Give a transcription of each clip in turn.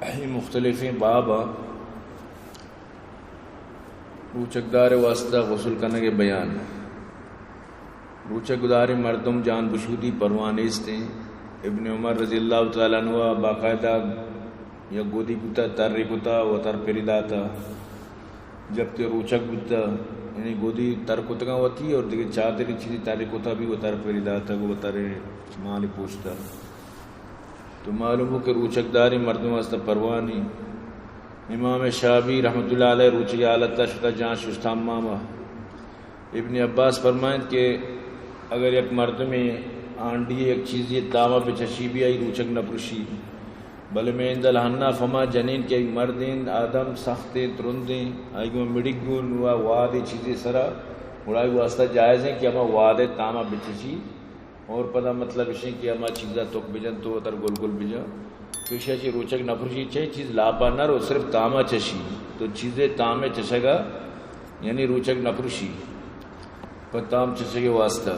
اے مختلفیں باب ءَ روچگدار ءِ واسطہ غسل کنگ ءِ بیان۔ روچگداریں مردم جان بشودی پرواہ نیستیں۔ ابن عمر رضی اللہ تعالی عنہ ءَ باقاعدہ یک گودی بوتا، ترے کتا، وتر پری داتا۔ جب کہ روچگ بوتا، یعنی گودی تر کتگاں وتی اور دگہ چادری چیزی ترے کتا بھی وتر پری داتا، وتر مالی پوشتا۔ تو معلوم ہو کہ روچگداریں مردم واسطہ پرواہ نہیں۔ امام شعبی رحمت اللہ علیہ روچگے حالت ءَ شتا جان ششتا حمام ءَ۔ ابن عباس فرمائنت کہ اگر یک مردمے آنڈی یک چیزی تام ءَ بچشی بھی آئی روچگ نہ پرشی، بلے میں عند الحناف ہما جنین کہ آئی مردین آدم سختیں ترندیں، آئی گوں مڑگ گوں نوا وادے چیزے سرا، گڑا آئی واسطہ جائز ہیں کہ ہما وادے تام ءَ بچشی۔ اور پدا مطلب اشیں کہ ہما چیزا تک بجن تو وتر گل گل بجن۔ تو اشیا چی روچگ نہ پرشی، چے چیز لاپا نہ رو، صرف تاما چشی۔ تو چیزے تامے چشگا یعنی روچگ نہ پرشی، پہ تام چشگے واسطہ۔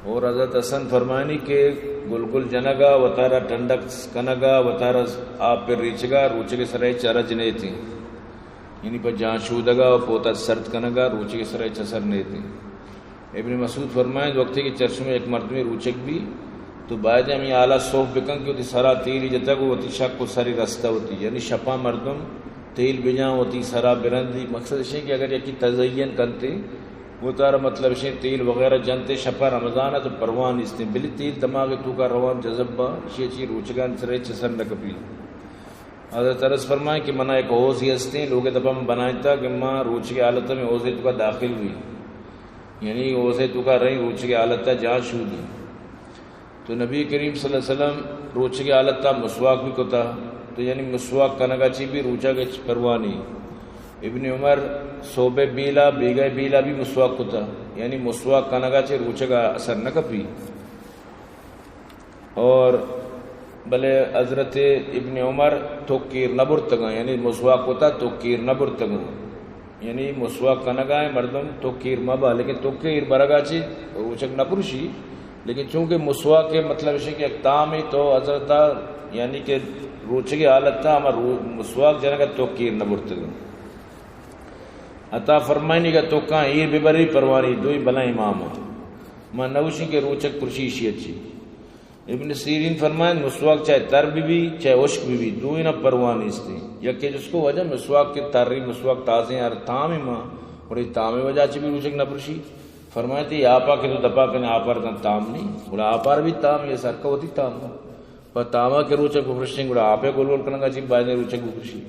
اور حضرت حسن فرمانی کہ گل گل جنگا، وتارا ٹنڈک کنگا، وتارا آپ پر ریچگا، روچگے سرا ہچ حرج نیتیں۔ یعنی پہ جان شودگا و پوتا سرد کنگا، روچگے سرا ہچ اثر نیتیں۔ ابن مسعود فرمائیں، وقتی کہ چرشم یک مردمے روچگ بی، تو باید ہمیں حالا سوف بکن کہ وتی سرا تیلی جتگ و وتی شک و سری رستہ وتی، یعنی شپا مردم تیل بجان وتی سرا برندی۔ مقصد اشیں کہ اگر یکی تزین کنتے، وتارا مطلب اشیں تیل وغیرہ جنتے، شپا رمضان ہے تو پرواہ نیستیں، بلی تیل دماغ توکا روان جذب با، اشی چی روچگان سرا ہچ اثر نہ کپی۔ حضرت انس فرمائیں کہ منا ایک حوضی ہستیں، لوگ دپا من بنائیں تا کہ ما روچگے حالت میں حوضے توکا داخل بی، یعنی حوضے توکا رہی روچگے حالت تا جان شودی۔ تو نبی کریم صلی اللہ علیہ وسلم روچگے حالت تا مسواک بھی کتا، تو یعنی مسواک کنگا چی بھی روچگ ہچ پرواہ نہیں۔ ابن عمر صوبے بیلا، بیگئے بیلا بھی مسواک کتا، یعنی مسواک کنگا چی روچگا اثر نہ کپی۔ اور بلے حضرت ابن عمر تک ایر نہ برتگاں، یعنی مسواک کتا تک ایر نہ برتگاں۔ یعنی مسواک کنگا ہے مردم تک ایر مہ با، لیکن تک ایر برگا چی روچگ نہ پرشی، لیکن چونکہ مسواک کے مطلب ہے کہ یک تام ہی تو حضرت، یعنی کہ روچگے حالت تا ہما رو-، مسواک جنگا تک ایر نہ برتگاں۔ عطا فرمائنی کا تکاں ایر ببری پروانی دوئی بلائیں امام۔ ما نوشی کہ روچگ پرشی اشی اچی۔ ابن سیرین فرمائیں، مسواک چاہے تر بہ بی، چاہے ہشک بہ بی، دوئیناں پرواہ نیستیں۔ یکے جست کو واجہ مسواک کہ تری مسواک تازیں ہر تامے ما، گڑا اے تامے وجہ چہ بی روچگ نہ پرشی؟ فرمائیں، تئی آپا کہ تو دپا کنے آپار داں تام نہیں، گڑا آپار بھی تام، یہ سرکا وتی تام۔ پہ تاما کہ روچگ بپرشیں، گڑا آپے گل گل کنگا چی بایدیں روچگ بپرشی۔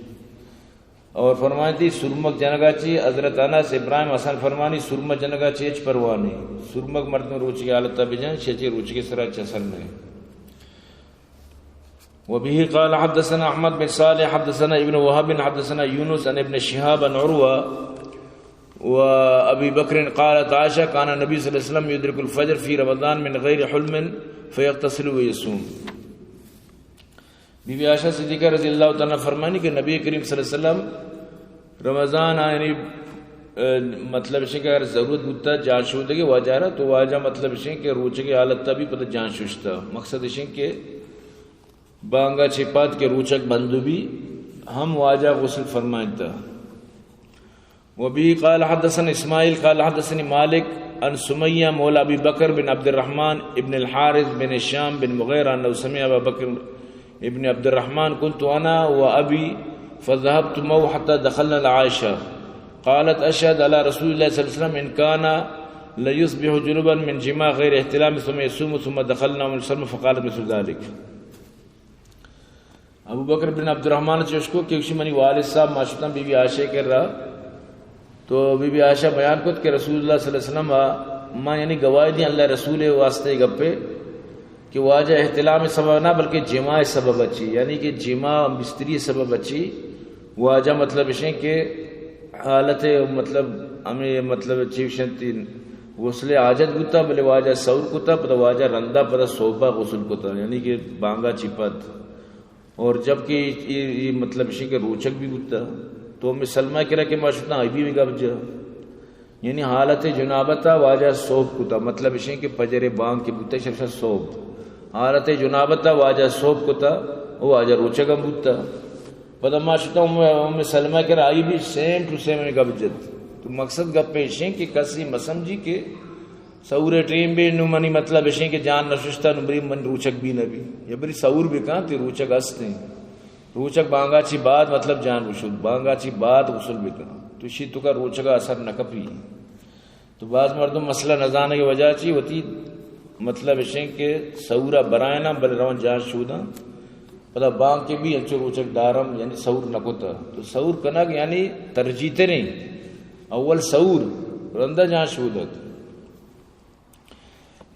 اور فرمائیں تئی سرمگ جنگا چی، حضرت انس، ابراہیم، حسن فرمانی، سرمگ جنگا چی ہچ پرواہ نہیں۔ سرمگ مردم روچگے حالتا بجن، شچے روچگے سرا چہ اثر نہیں۔ وبه قال حدثنا احمد بن صالح حدثنا ابن وهب حدثنا يونس عن ابن شهاب عن عروة وأبي بكر قالت عائشة كان النبي صلى الله عليه وسلم يدرك الفجر في رمضان من غير حلم فيغتسل ويصوم۔ بی بی عائشہ صدیقہ رضی اللہ تعالی عنہ فرمانی کہ نبی کریم صلی اللہ علیہ وسلم رمضان آ، یعنی، اه، مطلب اشیں کہ اگر ضرورت بوتا جان شودگے واجہ را، تو واجہ مطلب اشیں کہ روچگے حالت تا بھی پتہ جان ششتا۔ مقصد اشیں کہ بانگا چہ پد کہ روچگ بند بی، ہم واجہ غسل فرمائنتا۔ وبه قال حدثنا إسماعيل قال حدثني مالك عن سمية مولى أبي بكر بن عبد الرحمن بن الحارث بن هشام بن مغيرة أنه سمع أبا بكر بن عبد الرحمن: كنت أنا وأبي فذهبت معه حتى دخلنا على عائشة، قالت: أشهد على رسول الله صلى الله عليه وسلم إن كان ليصبح جنبا من جماع غير احتلام ثم يصوم، ثم دخلنا أم سلمة فقالت مثل ذلك. ابو بکر بن عبدالرحمن چوش کو کہ گوشی منی والد صاحب ما شتاں بی بی عائشہ کرا، تو بی بی عائشہ بیان کت کہ رسول اللہ صلی اللہ علیہ وسلم آ، ما یعنی گواہی دی اللہ رسول واسطے گپے کہ واجہ احتلام سبب نہ بلکہ جماع سبب اچی، یعنی کہ جماع بستری سبب اچی واجہ مطلب اشیں کہ حالت مطلب ہمیں مطلب چیوشنتی غسل حاجت بوتا بلے واجہ سور کتا، پدا واجہ رندا پدا صوبہ غسل کتا، یعنی کہ بانگا چی پد۔ اور جبکہ یہ، یہ، یہ مطلب اشی کہ روچک بھی بوتا، تو ام سلمہ کرا کہ ما شتاں، ای بھی گپ جا۔ یعنی حالت جنابتا واجہ صوب کتا، مطلب اشی کہ پجر بانگ کے بوتا، شب شب صوب۔ حالت جنابت ءَ واجہ سہب کتا، او واجہ روچگ ہم بوتا۔ پدا ما شتاں ام، ام سلمہ کرا، آئی بھی سیم ٹو سیم ہمے گپ جت۔ تو مقصد گپ ایش ایں کہ کسی مسمجھی کہ سحور ٹیم بی، نو منی مطلب ایش ایں کہ جان نششتا، نو بری من روچگ بھی نہ بی۔ یا بری سحور بکاں، تی روچگ ہستیں۔ روچگ بانگا چی بعد مطلب جان بشود، بانگا چی بعد غسل بکاں۔ تو شی تو کا روچگا اثر نہ کپی۔ تو بعض مردم مسئلہ نہ زانگ وجہ چی وتی مطلب ایش ایں کہ سحورا برائنا بل روان جان شوداں۔ پدا بانگ کے بھی انچو روچگ دارم، یعنی سحور نہ کتا۔ تو سحور کنگ یعنی ترجیح تریں۔ اول سحور، رندا جان شودگ۔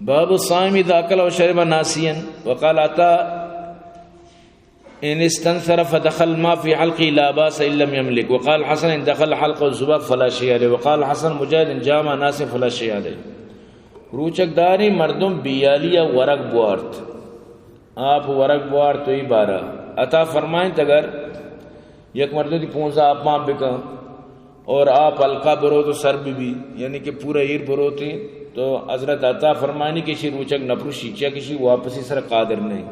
باب الصائم اذا اکل و شرب ناسیا۔ وقال عطاء، ان استنثر فدخل ما في حلقه لا باس ان لم يملك۔ وقال حسن، ان دخل حلقه الزباب فلا شيء عليه۔ وقال حسن مجاهد، ان جامع ناسيا فلا شيء عليه۔ روچگ داریں مردم بیالی ءَ ورگ بوارت، آپ ورگ بوارت، تو ای بارہ عطا فرمائیں، اگر یک مردم دی پونزا آپ مان بکن اور آپ حلقہ برو تو سر بی بی، یعنی کہ پورا ایر بروتے، تو حضرت عطا فرمائنی کہ شی روچگ نہ پروشی، چیا کہ شی واپسی سر قادر نہیں۔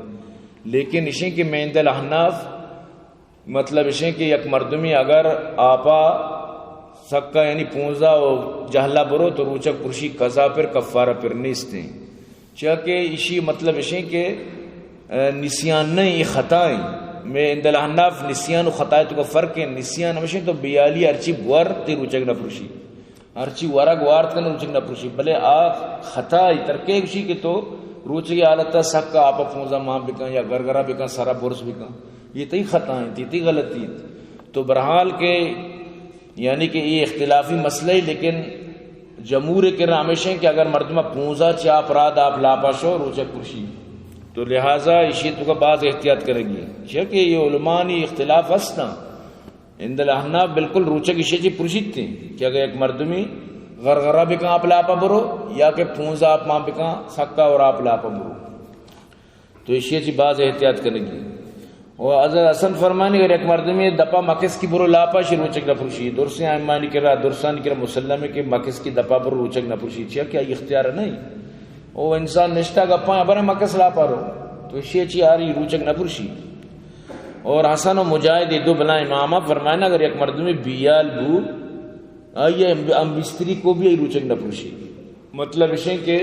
لیکن اشیں کہ من عند الاحناف، مطلب اشیں کہ یک مردمی اگر آپا سکا یعنی پونزا و جہلا برو تو روچگ پرشی، قضا پر، کفارہ پر نیستیں۔ چیا کہ اشی مطلب اشیں کہ، اے، نسیان نہیں، یہ خطا ہیں۔ من عند الاحناف نسیان و خطا تو کا فرق ہے۔ نسیان ہمیشیں تو بیالی ہرچی بور تی روچگ نہ پرشی۔ ہرچی ورگ وارت کن روچگ نہ پرشی، بلے آ خطا ای ترکے گوشی کہ تو روچگی حالت سک آپا پونزا مان بکن یا گرگرا بکن، سرا برز بکن، یہ تئی خطا انت، یہ تئی غلطی انت۔ تو برحال کہ یعنی کہ یہ اختلافی مسئلہ ہے، لیکن جمہور کرا ہمیشہ ہیں کہ اگر مردمہ پونزا چی آپ راد آپ لاپا شو روچگ پرشی، تو لہذا اشی تو کا باز احتیاط کرے گی، چیا کہ یہ علمانی اختلاف ہستاں۔ عند الاحناف بالکل روچگ اشی چی پرشیت کہ اگر یک مردمی غرغرہ بکن آپ لاپا برو یا کہ پونزا آپ مان بکن سکا اور آپ لاپا برو، تو اشی چی باز احتیاط کنگی۔ و حضرت حسن فرمانی اگر یک مردمی دپا مکس کی برو لاپا شی روچگ نہ پرشی، درسیں ائمانی کرا، درسانی کرا مسلم ہے کہ مکس کی دپا برو روچگ نہ پرشی، چیا کہ آئی اختیار نہیں۔ او انسان نشتا گپاں، ابرے مکس لاپا رو، تو اشی چی آری روچگ نہ پرشی۔ اور حسن و مجاہد، یہ دو بلا امامہ، فرمائنا اگر یک مردمی بیال بو، آئی ہم بستری کو بھی آئی روچگ نہ پرشی۔ مطلب اشیں کہ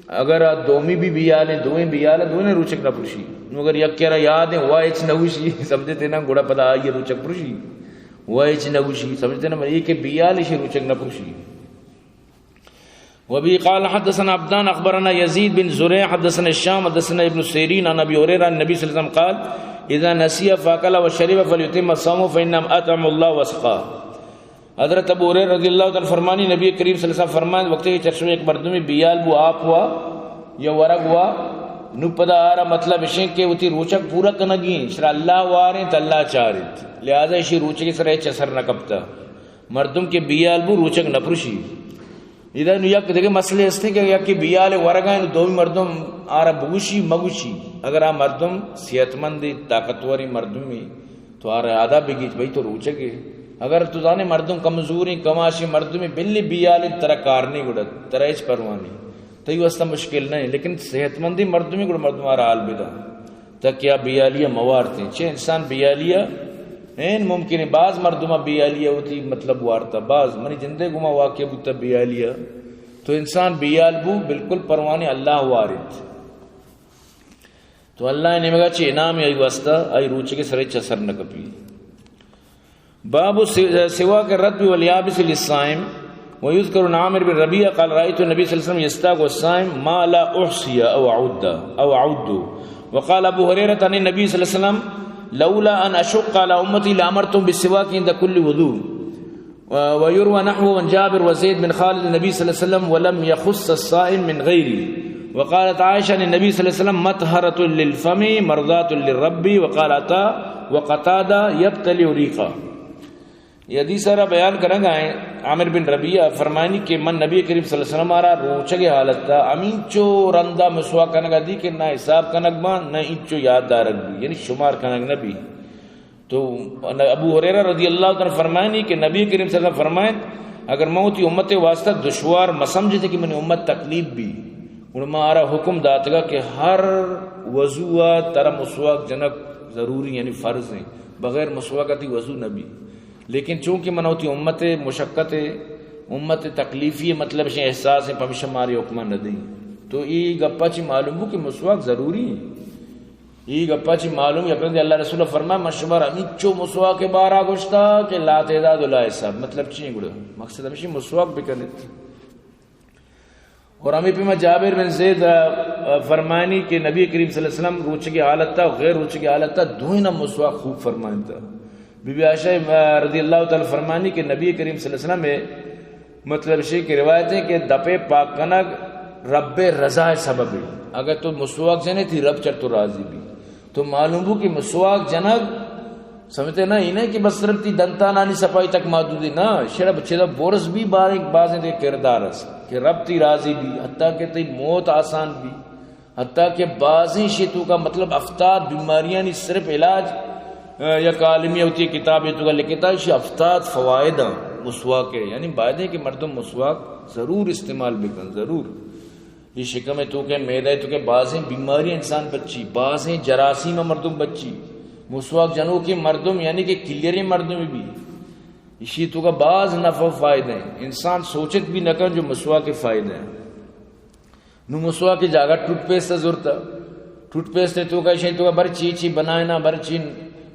اگر آ دومی بھی بیال ہیں، دوئیں بیال ہیں، دوئیں روچگ نہ پرشی۔ نو اگر یک کرا یاد ہیں، وہ اچ نہ ہوشی، سمجھتے نا، گڑا پدا آئی روچگ پرشی، وہ اچ نہ ہوشی، سمجھتے نا، یہ کہ بیال اشی روچگ نہ پرشی۔ وبه قال حدثنا عبدان أخبرنا يزيد بن زريع حدثنا هشام حدثنا ابن سيرين عن أبي هريرة عن النبي صلى الله عليه وسلم قال: إذا نسي فأكل وشرب فليتم صومه فإنما أطعمه الله وسقاه. حضرت ابو ہریرہ رضی اللہ تعالی عنہ فرمانی، نبی کریم صلی اللہ علیہ وسلم فرمائے، وقتی کہ چرشم یک مردمی بیال بو آپ ہوا یا ورگ ہوا، نو پدا آرا مطلب اشیں کہ وتی روچگ پورا کنگی ہیں، شرا اللہ واریں تو اللہ چارت، لہذا اشی روچگی سر ہچ اثر نہ کپتا۔ مردم کہ بیال بو روچگ نہ پرشی۔ ادا نو یک دگہ مسئلے ہستیں کہ یکے بیال ورگا نو دومی مردم آرا بگوشی مگوشی۔ اگر آ مردم صحت مندیں طاقتوریں مردمے تو آرا ادا بگیج بھئی تو روچگے۔ اگر تو زانے مردم کمزوریں کماشیں مردمے بلی بیال ترا کار نہیں گڑا ترا ہچ پرواہ نہیں۔ تئی واسطہ مشکل نہیں، لیکن صحت مندیں مردمے گڑا مردم آرا حال بدا۔ تاکہ آ بیالی ء موارتیں۔ چہ انسان بیالی ء این ممکن ہے، باز مردم بیالی ء وتی مطلب وارتا، باز منی جندے گما واقعہ بوتا بیالی ء، تو انسان بیال بو بالکل پروانے اللہ وارت۔ تو اللہ نیمگا چہ انعام آئی واسطہ آئی روچ کے سرے چہ سر نہ کپی۔ باب الس-، سواک الرطب والیابس للصائم، ويذكر عن عامر بن ربيعة قال: رأيت النبي صلى الله عليه وسلم يستاك الصائم ما لا أحصي أو أعد، أو أعد. وقال أبو هريرة عن النبي صلى الله عليه وسلم: لولا أن أشق على أمتي لأمرتهم بالسواك عند كل وضوء. و-، ويروى نحوه عن جابر وزيد بن خالد النبي صلى الله عليه وسلم ولم يخص الصائم من غيره. وقالت عائشة عن النبي صلى الله عليه وسلم: مطهرة للفم مرضاة للرب. وقال عطاء وقتادة: يبتلع ريقه. یہ حدیث را بیان کرنگا ہیں، عامر بن ربیعہ فرمانی کہ من نبی کریم صلی اللہ علیہ وسلم آرا روچگ حالت تا ہمینچو رندا مسواک کنگا دی کہ نہ حساب کنگ باں، نہ اینچو یاد دارگ بی، یعنی شمار کنگ نہ بی۔ تو ابو ہریرہ رضی اللہ تعالی عنہ فرمانی کہ نبی کریم صلی اللہ علیہ وسلم فرمائیں، اگر من وتی امت واسطہ دشوار مسمجھتے کہ منی امت تکلیف بی، گڑا ما آرا حکم داتگا کہ ہر وضو ء ترا مسواک جنگ ضروری، یعنی فرض ہیں، بغیر مسواک ء تئی وضو نہ بی۔ لیکن چونکہ من وتی امت مشقت، امت تکلیفی، مطلب شے احساس ہیں، پمیشا مارے حکم نہ دیں۔ تو ای گپا چی معلوم ہو کہ مسواک ضروری ہیں۔ ای گپا چی معلوم، یک رندے اللہ رسول فرمائے، من شمار ہمینچو مسواک بارا گوشتا کہ لا تعداد و لا حساب۔ مطلب چی ہیں گڑا؟ مقصد ہمیشی مسواک بکنت۔ اور ہمیں پیما جابر بن زید، آ، آ، فرمانی کہ نبی کریم صلی اللہ علیہ وسلم روچگی حالت تا، غیر روچگی حالت تا، دوئیں مسواک خوب فرمائنتا۔ بی بی عائشہ، آ، رضی اللہ تعالی فرمانی کہ نبی کریم صلی اللہ علیہ وسلم ہے، مطلب شے کہ روایت ہے کہ دپے پاک کنگ رب رضا سبب ہے۔ اگر تو مسواک جنے تھی رب چر تو راضی بھی۔ تو معلوم ہو کہ مسواک جنگ سمجھتے نا، یہ نہیں کہ بس صرف تی دنتانانی صفائی تک محدود ہے، نا، شرب چیزا بورس بھی بار ایک بازیں دے کردار اس کہ رب تی راضی بھی، حتیٰ کہ تی موت آسان بھی، حتیٰ کہ بازیں شے تو کا مطلب افتاد بیماریاں نی صرف علاج، آ، یک عالمی ہوتی کتاب ہے تو کا لکھتا ہے، شی افتاد فوائد ہیں مسواک ہے، یعنی باید ہے کہ مردم مسواک ضرور استعمال بکن، ضرور۔ یہ شکم تو کہ میدہ تو کہ بازیں بیماری انسان بچی، بازیں جراثیم مردم بچی، مسواک جنو کے مردم یعنی کہ کلیئریں مردم بھی، اشی تو کا باز نفع و فائدہ ہیں، انسان سوچت بھی نہ کن جو مسواک کے فائدہ ہیں۔ نو مسواک کے جاگہ ٹوتھ پیسٹ ضرورت ہے، ٹوتھ پیسٹ تو کا شے تو کا بر چی چی بنائے نا، بر چی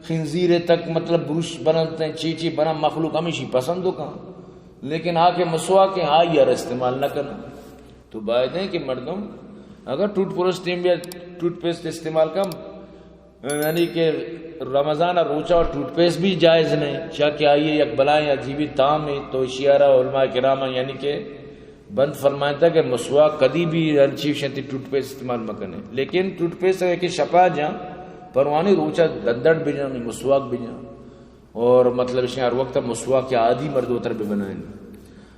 خنزیر تک مطلب بروش بنتے ہیں، چی چی بنا مخلوق ہمیشی پسند ہو کن، لیکن آ کے مسواک ہیں آئی یار استعمال نہ کرنا۔ تو باید ہیں کہ مردم اگر ٹوتھ برش تیم یا ٹوتھ پیسٹ استعمال کم، یعنی کہ رمضان روچہ اور ٹوتھ پیسٹ بھی جائز نہیں، چیا کہ آئیے یک بلائیں عجیبی طعم ہے، تو اشیارہ علماء کرام یعنی کہ بند فرمائتا کہ مسواک کدی بھی ہر چیز شنتی ٹوتھ پیسٹ استعمال مکنے، لیکن ٹوتھ پیسٹ ہے کہ شپا جاں پروانی روچہ دندڑ بجاں مسواک بجاں۔ اور مطلب شے ہر وقت مسواک عادی مردو تر بہ بنائیں۔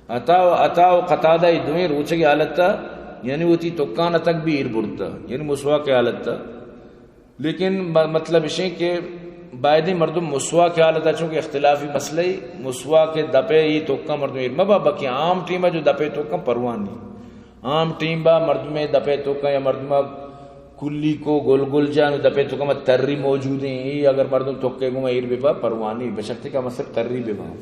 عطا و، عطا و قتادہ ای دوئیں روچگی حالت تا، یعنی وتی تکان تک بھی ایر برتا، یعنی مسواک حالت تا۔ لیکن م-، مطلب شے کہ بایدیں مردم مسواک حالت تا، چونکہ اختلافی مسئلہ ای، مسواک دپے ای تکان مردم ایر مبا، بلکہ عام ٹیم جو دپے تکان پروانی۔ عام ٹیم با مردم دپے تکان یا مردم کلی کو گل گل جان دپے تکان تری موجود ہیں، ای اگر مردم تکے گما ایر ببا پروانی، بشرطے کہ ہم صرف تری ببا۔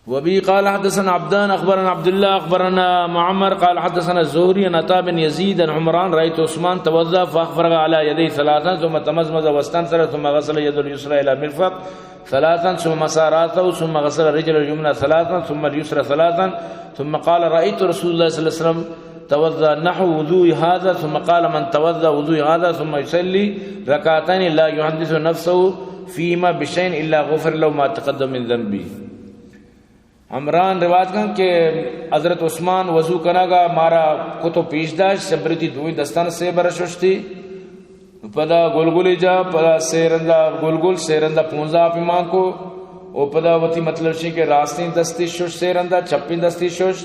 وبه قال حدثنا عبدان أخبرنا عبد الله أخبرنا معمر قال حدثنا الزهري عن عطاء بن يزيد عن عمران رأيت عثمان توضأ فأفرغ على يديه ثلاثا ثم تمضمض واستنثر ثم غسل يده اليسرى إلى المرفق ثلاثا ثم مسح رأسه ثم غسل رجله اليمنى ثلاثا ثم اليسرى ثلاثا ثم قال رأيت رسول الله صلى الله عليه وسلم توضأ نحو وضوء هذا ثم قال من توضأ وضوء هذا ثم يصلي ركعتين لا يحدث نفسه فيهما بشيء إلا غفر له ما تقدم من ذنبه۔ عمران روایت کن کہ حضرت عثمان وضو کنگا مارا کتو پیش داشت، سبرتی دوئیں دستان سے بر ششتی، پدا گلگلی جا، پدا سے رندا گلگل، سے رندا پونزا آپ مان کو، او پدا وتی مطلب شی کہ راستیں دستی شش سے رندا، چپیں دستی شش،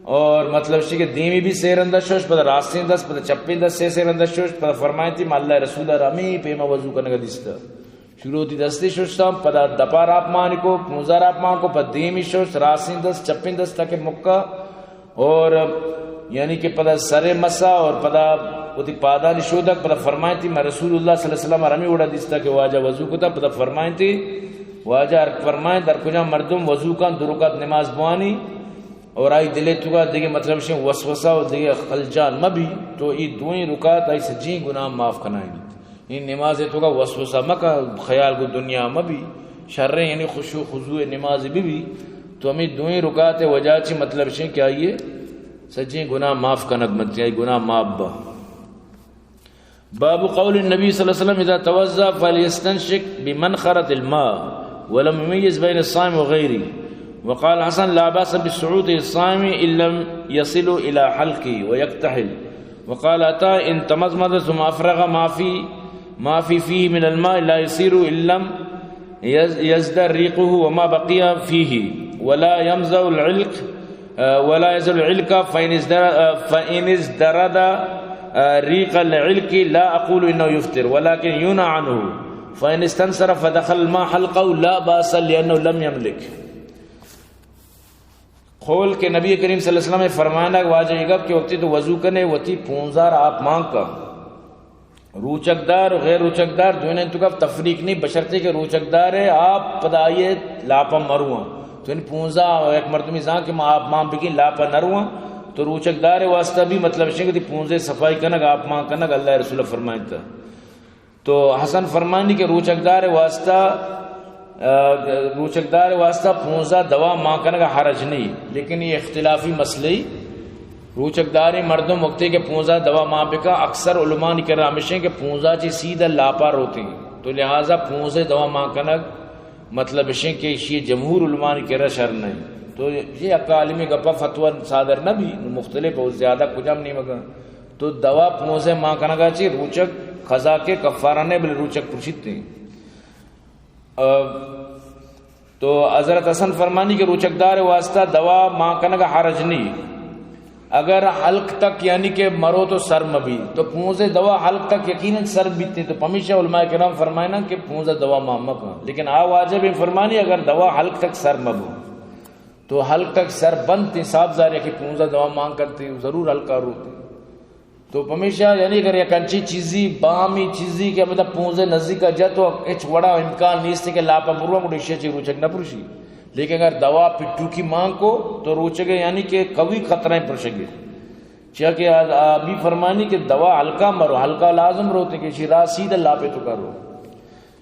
اور مطلب شی کہ دیمی بھی سے رندا شش، پدا راستیں دست، پدا چپیں دست سے سے رندا شش، پدا فرمائیں تھی، ما اللہ رسول رمی پیما وضو کنگا دیستا۔ شروع تی دستی ششتاں، پدا دپا راپ مان کو، پونزا راپ مان کو، پدا دیمی ششت، راستیں دست، چپیں دست تک مکا، اور یعنی کہ پدا سر مسا اور پدا وتی پادانی شودک، پدا فرمائیں تھی، ما رسول اللہ صلی اللہ علیہ وسلم ہمی وڑا دیستا کہ واجہ وضو کتا، پدا فرمائیں تھی، واجہ ہر فرمائیں، در کجا مردم وضو کن دو رکعت نماز بوانی، اور آئی دلے توکا دگہ مطلب شے وسوسہ و دگہ خلجان مبی، تو ای دوئیں رکعت آئی سجیں گناہ معاف کنائیں گیت۔ این نماز توکا وسوسہ مکا، خیال کو دنیا مبی، شریں یعنی خشوع خضوع نماز بی بی، تو ہمیں دوئیں رکعت وجہ چی مطلب شے کہ آئیے سجیں گناہ معاف کنگ منتی، آئی گناہ معاف با۔ باب قول النبي صلى الله عليه وسلم: إذا توضأ فليستنشق بمنخرة الماء، ولم يميز بين الصائم وغيره. وقال الحسن: لا بأس بصعود الصائم إن لم يصل إلى حلقه ويكتحل. وقال عطاء: إن تمضمض ثم أفرغ ما في، ما في فيه من الماء لا يصير إن لم يز-، يزد ريقه وما بقي فيه، ولا يمزع العلق، آ، ولا يزع العلق، فإن ازدر-، آ، فإن ازدرد، آ، ريق العلق لا أقول إنه يفطر، ولكن ينهى عنه، فإن استنثر فدخل الماء حلقه لا بأس لأنه لم يملك. قول کہ نبی کریم صلی اللہ علیہ وسلم ءِ فرمائنگ، واجہ اے گپ کہ وقتی تو وضو کنے، وتی پونزا را آپ مان کا۔ روچگدار و غیر روچگدار دوئینانی توکا تفریق نہیں، بشرطے کہ روچگدار ءِ آپ پدا آئی ءِ لاپا مرواں۔ تو یعنی پونزا یک مردمی زان کہ ما آپ مان بگیں، لاپا نرواں، تو روچگدار ءِ واسطہ بھی مطلب شنگ تئی پونزے صفائی کنگ، آپ مان کنگ، اللہ ءِ رسول فرمائنتا۔ تو حسن فرمانی کہ روچگدار ءِ واسطہ، آ، روچگدار ءِ واسطہ پونزا دوا مان کنگ حرج نہیں، لیکن یہ اختلافی مسئلہ ہی۔ روچگداریں مردم وقتے کہ پونزا دوا مان بکا، اکثر علمانی کرا ہمیشیں کہ پونزا چی سیدھا لاپا روتیں، تو لہذا پونزے دوا مان کنگ مطلب اشیں کہ اشی جمہور علمانی کرا شر نہیں۔ تو یہ یک عالمی گپا فتویٰ صادر نہ بھی، مختلف اور زیادہ کجام نیمگا۔ تو دوا پونزے مان کنگا چی روچگ قضا کے کفارہ نے، بلے روچگ پرشیت ہیں۔ اب تو حضرت حسن فرمانی کہ روچگدار ءِ واسطہ دوا مان کنگ حرج نہیں۔ اگر حلق تک یعنی کہ مرو تو سر مبی، تو پونزے دوا حلق تک یقیناً سر بیتے، تو پمیشہ علماء کرام فرمائنا کہ پونزے دوا مان مکن۔ لیکن آ واجب ہیں فرمانی اگر دوا حلق تک سر مبو، تو حلق تک سر بنت، صاف ظاہر ہے کہ پونزے دوا مان کرتے، ضرور حلقا روتے۔ تو پمیشا یعنی اگر یک انچی چیزی، بامی چیزی کہ ہمدا پونزے نزدیکا جت، تو ہچ وڑا امکان نیست کہ لاپا بروا، گڑا ایشی چی روچگ نہ پرشی۔ لیکن اگر دوا پٹوکی مان کو، تو روچگے یعنی کہ قوی خطرہ پرشگے۔ چیا کہ آ، آ بھی فرمانی کہ دوا حلقا مرو، حلقا لازم روتے کہ اشی راہ سیدھا لاپے توکا رو۔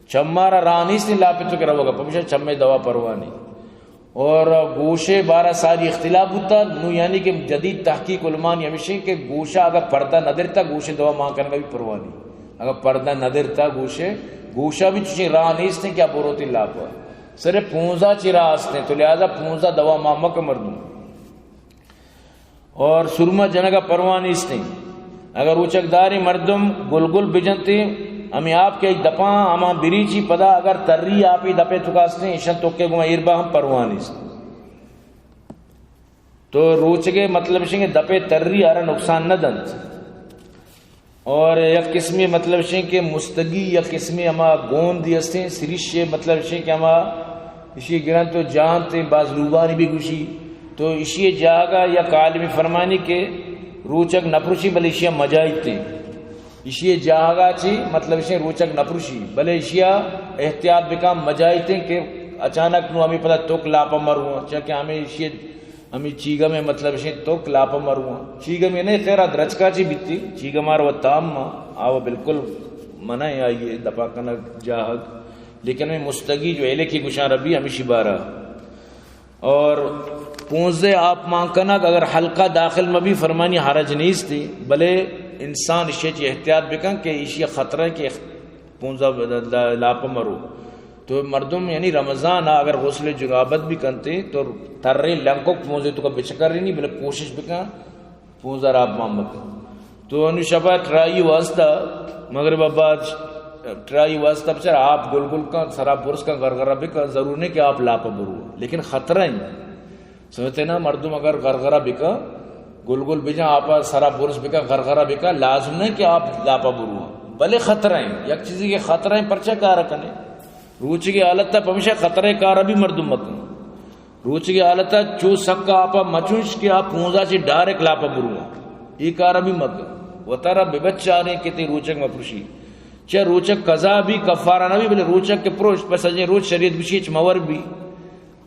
چمارا راہ نیست لاپے توکا روگا، پمیشا چمے دوا پروانی۔ اور گوشے بارہ ساری اختلاف بوتا، نو یعنی کہ جدید تحقیق علمانی ہمیشیں کہ گوشا اگر پردہ نہ درتا، گوشے دوا مان کنگا بھی پروانی۔ اگر پردہ نہ درتا گوشے، گوشا بھی چشیں راہ نیستیں کہ آپ بروتی لاپا۔ صرف پونزا چی راہ استیں، تو لہذا پونزا دوا مان مکن مردم۔ اور سرمہ جنگا پرواہ نیستیں۔ اگر روچگداریں مردم گلگل بجنتیں، ہمیں آپ کے دپاں ہما بریچی پدا اگر تری آپی دپے توکا استیں، ایشاں توکے گما ایر با ہم پرواہ نیست۔ تو روچگے مطلب شنگ دپے تری آرا نقصان نہ دنت۔ اور یک قسمی مطلب شیں کہ مستگی، یک قسمی ہما گوندی ہستیں، سریشے مطلب شیں کہ ہما اشی گرن تو جانتے، باز لوبانی بھی گوشی۔ تو اشی جاگہ یک عالمی فرمانی کہ روچگ نپروشی، بلے اشیا مجاہیتے۔ اشی جاگہ چی مطلب شیں روچگ نپروشی، بلے اشیا احتیاط بکن، مجاہیتے کہ اچانک نو ہمیں پدا توک لاپا مرو، چاکہ ہمیں اشی ہمے چیگم ءِ مطلب شیں توک لاپا مرواں۔ چیگم ءَ نئے، خیر آ درچکا چی بیتی، چیگم آر و تام ما، آ و بالکل منع ہے آئی ءِ دپا کنگ جاہگ۔ لیکن ہمے مستگی جو ایلے کی گشاں ربی ہمیشی بارا۔ اور پونزے آپ مان کنگ اگر حلقہ داخل مبی فرمانی حرج نیستی، بلے انسان اشی چی احتیاط بکن کہ اشی خطرہ کہ پونزا لاپا مرو۔ تو مردم یعنی رمضان ءَ اگر غسل جنابت بھی کنتے تو تریں لنکک پونزے توکا بچکرینی، بلے کوشش بکن پونزا را آپ مان مکن۔ تو انو شپا ٹرائی واسطہ، مغرب بعد ٹرائی واسطہ بچار آپ گل گل کن، سرا برس کن، گرگرہ بکن، ضرور نہیں کہ آپ لاپا برو، لیکن خطرہ ہیں۔ سمجھتے نا، مردم اگر گرگرہ بکن، گل گل بجن، آپا سرا برس بکن، گرگرہ بکن، لازم نہیں کہ آپ لاپا برو، بلے خطرہ ہیں۔ یک چیزی کہ خطرہ ہیں، پرچہ کار کنے۔ روچگے حالت پمیشہ خطرہ کار بھی مردم مکن۔ روچگے حالت چو سکا آپا مچوش کہ آپ پونزا چی ڈائریکٹ لاپا برو۔ یہ کار بھی مکن۔ وتارا ببچاریں کہ تی روچگ مپروشی۔ چہ روچگ قضا بھی، کفارہ نہ بھی، بلے روچگ کے پروش، پس اجیں روچ شریعت بشی چ مور بھی۔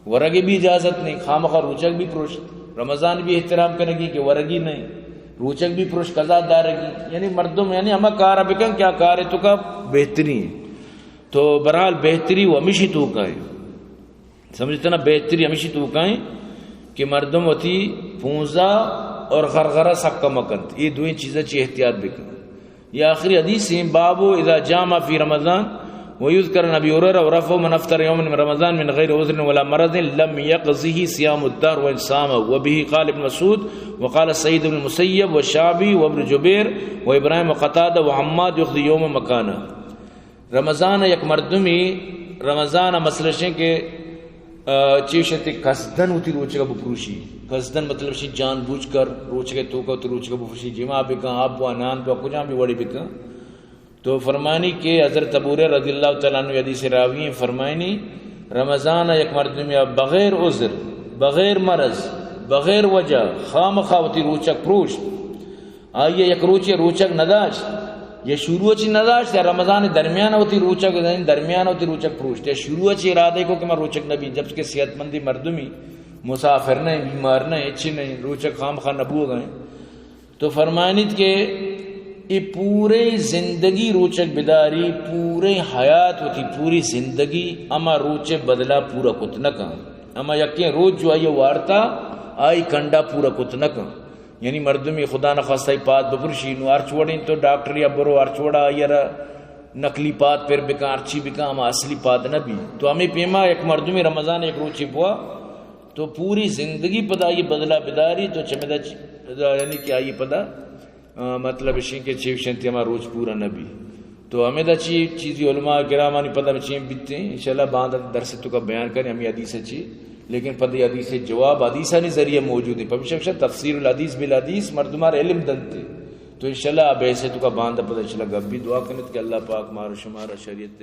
ورگ ءِ بھی اجازت نہیں، خامخا روچگ بھی پروشت، رمضان بھی احترام کنگی کہ ورگی نہیں، روچگ بھی پروش قضا دارگی، یعنی مردم یعنی ہما کار بکن کیا کار توکا بہتری ہیں۔ تو بہرحال بہتری و ہمیشی توکا ہے، سمجھتے نا، بہتری ہمیشی توکا ہے کہ مردم وتی پونزا اور غرغرہ سکا مکنت، یہ دوئیں چیزیں چی احتیاط بکن۔ یہ آخری حدیث ہیں، باب اذا جامع فی رمضان ویذکر عن ابی ہریرہ ورفع من افطر یوما من رمضان من غیر عذر ولا مرض لم یقضہ صیام الدہر وان صام، وبہ قال ابن مسعود وقال سعید بن المسیب والشعبی وابن جبیر وابراہیم وقتادہ وحماد یقضی یوما مکانہ۔ رمضان یک مردمی، رمضان مسئلہ شیں کہ آ، چیش انت قصدن وتی روچگا بپروشی۔ قصدن مطلب شی جان بوجھ کر روچگے توکا وتی روچگا بپروشی۔ جماع بکن، آپ بوا، نان بوا، کجام بھی وڑی بکن۔ تو فرمانی کہ حضرت ابو ہریرہ رضی اللہ تعالیٰ عنہ حدیث راوی ہیں، فرمائنی، رمضان یک مردم یا بغیر عذر، بغیر مرض، بغیر وجہ خامخا وتی روچک پروشت، آئی ءَ یک روچے روچک نداشت، یا شروع چی نداشت، یا رمضان درمیان وتی روچک، یعنی درمیان وتی روچک پروشت، یا شروع چی ارادہ کو کہ من روچک نبی، جبکہ صحت مندی مردمی، مسافر نہ، بیمار نہ، ہچ نہ، روچک خامخا نبوگا ایں۔ تو فرمائنیت کہ اے پورے زندگی روچک بداری، پورے حیات وتی پوری زندگی ہما روچے بدلا پورا کت نہ کن۔ ہما یکیں روچ جو آئی وارتا، آئی کنڈا پورا کت نہ کن۔ یعنی مردمی خدا نخواستہ پاد بپرشی، نو ہرچ وڑیں تو ڈاکٹری ءَ برو، ہرچ وڑا آئی را نقلی پاد پر بکن، ہرچی بکن، ہما اصلی پاد نہ بی۔ تو ہمے پیما یک مردمی رمضان یک روچے بوا، تو پوری زندگی پدا آئی بدلا بداری، تو چمدا چ-، پدا یعنی کہ آئی پدا، آ، مطلب اشیں کہ چیوشنتی ہما روچ پورا نہ بی۔ تو ہمیدا چی چیزی علماء کرامانی پدا چین بیتے، انشاءاللہ باند درس تو کا بیان کریں ہمیں حدیث چی، لیکن پدا یہ حدیث جواب حدیثانی ذریعہ موجود ہے، پمیشہ تفسیر الحدیث بالحدیث مردمار علم دنتے۔ تو انشاءاللہ اب ایسے تو کا باند پدا انشاءاللہ گپ بھی دعا کنت کہ اللہ پاک مارو شمارا شریعت